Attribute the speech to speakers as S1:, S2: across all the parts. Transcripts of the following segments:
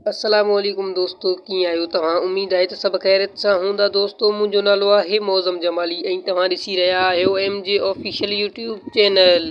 S1: السلام عليڪم دوستو ڪيئن آهيو توهان اميد آهي ته سڀ خيريت سان هوندا دوستو منهنجو نالو آهي معظم جمالي ۽ توهان ڏسي رهيا آهيو M G official YouTube channel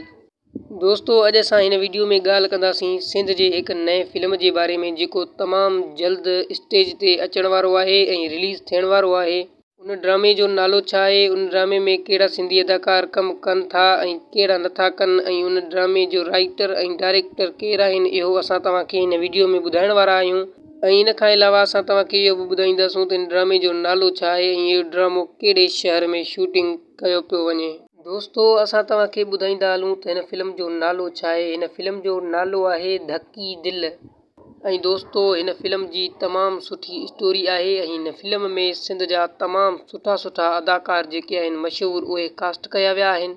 S1: دوستو اڄ اسان هن ويڊيو ۾ ڳالهه ڪنداسين سنڌ جي هڪ نئين فلم جي باري ۾ جيڪو تمام جلد اسٽيج تي اچڻ وارو آهي ۽ رليز ٿيڻ وارو آهي ان ڊرامي جو نالو ڇا آهي، ان ڊرامي ۾ ڪهڙا سنڌي اداڪار ڪم ڪن ٿا ۽ ڪهڙا نٿا ڪن ۽ ان ڊرامي جو رائيٽر ۽ ڊائريڪٽر ڪير آهن اهو اسان توهان کي هن وڊيو ۾ ٻڌائڻ وارا آهيون ۽ ان کان علاوه اسان توهان کي اهو به ٻڌائينداسون ته ان ڊرامي جو نالو ڇا آهي ۽ اهو ڊرامو ڪهڙي شهر ۾ شوٽنگ ڪيو پيو وڃي. دوستو اسان توهان کي ٻڌائيندا هلون ته هن فلم جو نالو ڇا آهي هن فلم جو نالو آهي ڌڪي دل. ۽ دوستو هن فلم جي تمام سٺي اسٽوري آهي ۽ هن فلم ۾ سنڌ جا تمام سٺا سٺا اداڪار جيڪي آهن مشهور اهي ڪاسٽ ڪيا ويا آهن.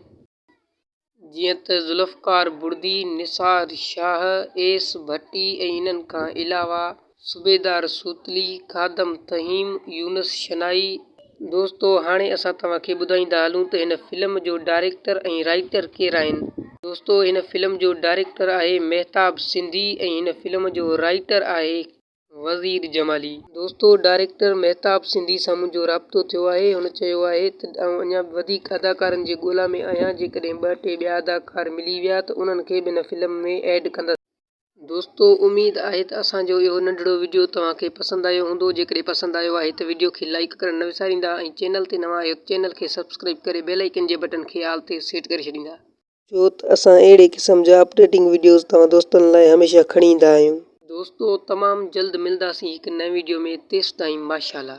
S1: جيئن ته ذوالفقار بڙدي، نثار شاهه، ايس ڀٽي ۽ انهن کان علاوه صوبيدار سوتلي، خادم ٿهيم، يونس شنائي، دوستو هاڻي اسان توهان کي ٻڌائيندا هلون ته هن فلم جو ڊائريڪٽر ۽ رائيٽر ڪير آهن. دوستو هن فلم جو ڊائريڪٽر آهي مهتاب سنڌي ۽ هن فلم جو رائيٽر آهي وزير جمالي. دوستو ڊائريڪٽر مهتاب سنڌي سان منهنجو رابطو ٿيو آهي هن چيو آهي ته آئون اڃا به وڌيڪ اداڪارن جي ڳولا ۾ آهيان جيڪڏهن ٻه ٽي ٻيا اداڪار ملي ويا ته انهن کي به هن فلم ۾ ايڊ ڪندس. دوستو اميد آهي ته اسان جو اهو ننڍڙو وڊيو توهان کي پسند آيو هوندو جيڪڏهن پسند آيو آهي ته وڊيو کي لائيڪ ڪرڻ نه وساريندا ۽ چينل تي نوان آهيو ته چينل کي سبسڪرائيب ڪري بيل آئيڪن جي بٽڻ کي آل تي سيٽ ڪري ڇڏيندا.
S2: ڇو ته اسان اهڙي قسم جا اپڊيٽنگ وڊيوز توهان دوستن لاء هميشه کڻي ايندا آهيون.
S1: دوستو تمام جلد ملداسين هڪ نئين وڊيو ۾ تيستائين ماشاءالله.